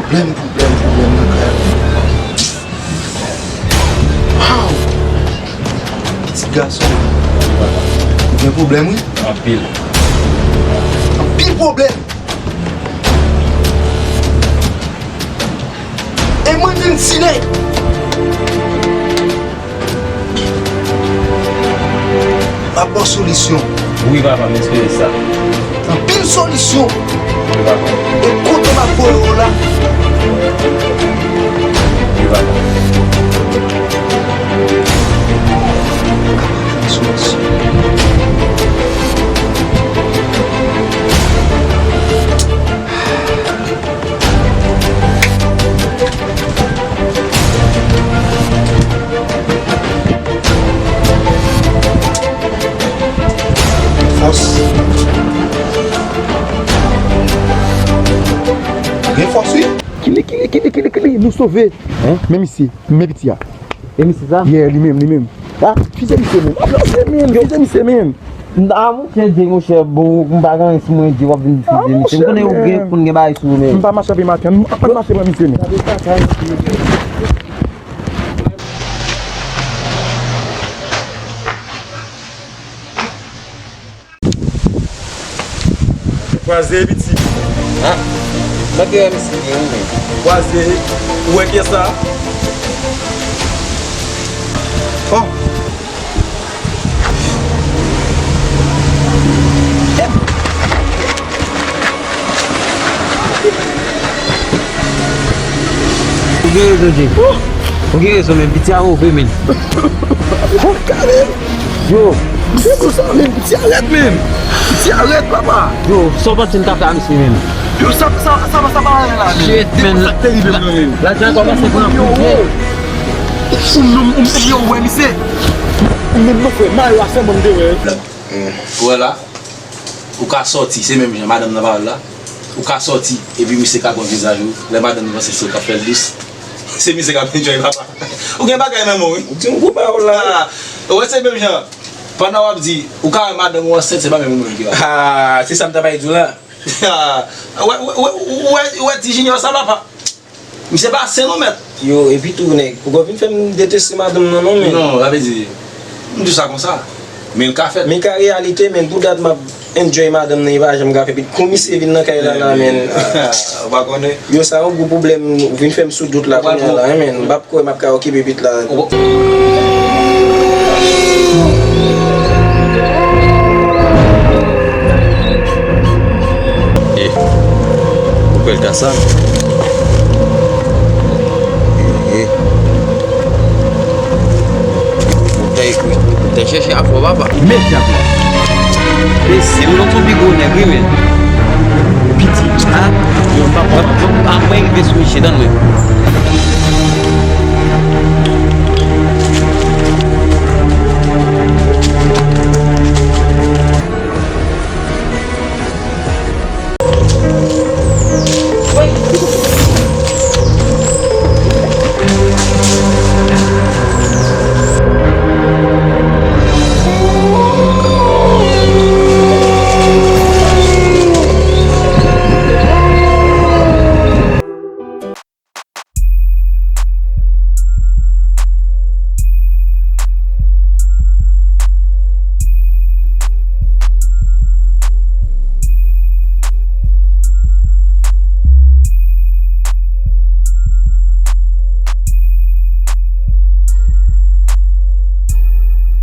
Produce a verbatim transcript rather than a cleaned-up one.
Pwoblèm, pwoblèm, pwoblèm nan kay la. Wow! Pitit gason. Ou gen pwoblèm, wi. Anpil. Anpil pwoblèm. E mwen menm ti nèg. M ap ba w solisyon. Wi, papa, m espere sa. Anpil solisyon. Wi, papa. E kote m ap voye w la? Wi, papa. Anpil solisyon. Fòs. Gen fòs, wi. Kile, kile, kile, kile, kile, nou sove. Hein? Men misye, men piti a. E misye sa? Yeah, li menm, li menm. Ah, fize misye menm. Ah, non, se menm, fize misye menm. Ah, monchè, Dye, monchè, bon, m pa gen anyen sou mwen, Dye, w ap vin fize misye. M konnen ou gen pou n gen bagay sou ou menm. M pa mache avè maten, m pa mache avè misye menm. Kwaze, piti. Ah, mwen te wè misye byen, wi, men. Kwaze, ou wè pyès sa? Oh. Ou gen rezon, Jay. Ou gen rezon, men piti a move, men. Yo. Misye konsa, men piti a rèd, men. Piti a rèd, papa. Yo, sa w panse m ta fè a misye, men? Yo, sa, sa, sa, sa pa anyen la, men. Shit, men. Sa k te rive m nan, men. Lajan kòmanse pran. Yo, yo. Ou menm, ou menm, yo, wè, misye. Ou menm, non, frè, mayo a sèlman m te wè. Ou wè la? Ou ka sòti, se menm jan madanm nan pale la. Ou ka sòti, epi misye ka pran vizaj ou. Lè madanm nan panse se ou k ap fè l dous, se misye k ap enjoy, papa. Ou gen bagay nan men w, wi. Ou di yon gwo pawòl la. Ah, ou wè se menm jan. Pandan w ap di, ou ka wè madanm ou ansent, se pa menm ou menm ki va. Ah, se sa m ta bay di w la. Ah, ou wè, ou wè, ou wè, ou wè ti Junior sa, papa. Misye pa sen non, mèt. Yo, epi tou, nèg, poko vin fè m deteste madanm nan, non, men. Non, sa vle di, m di sa konsa. Men l ka fèt. Men ka reyalite, men pou dat m ap enjoy madanm nan, li pa janm ka fè pit. Kou misye vin nan kay la, la, men. Ou pa konnen. Yo, sa yon gwo pwoblèm, ou vin fè m sou dout la, kounye a la, men. M p ap kwè m ap ka okipe pit la. Eh, ou kwè l ka sa? Eh, eh. Ou te ekri, ou te chèche afè w, papa. Imedyatman. E si m nan tou pi gwo nèg, wi, men. Piti. Ha? Yo, papa, papa, mwen rive sou misye, tann mwen.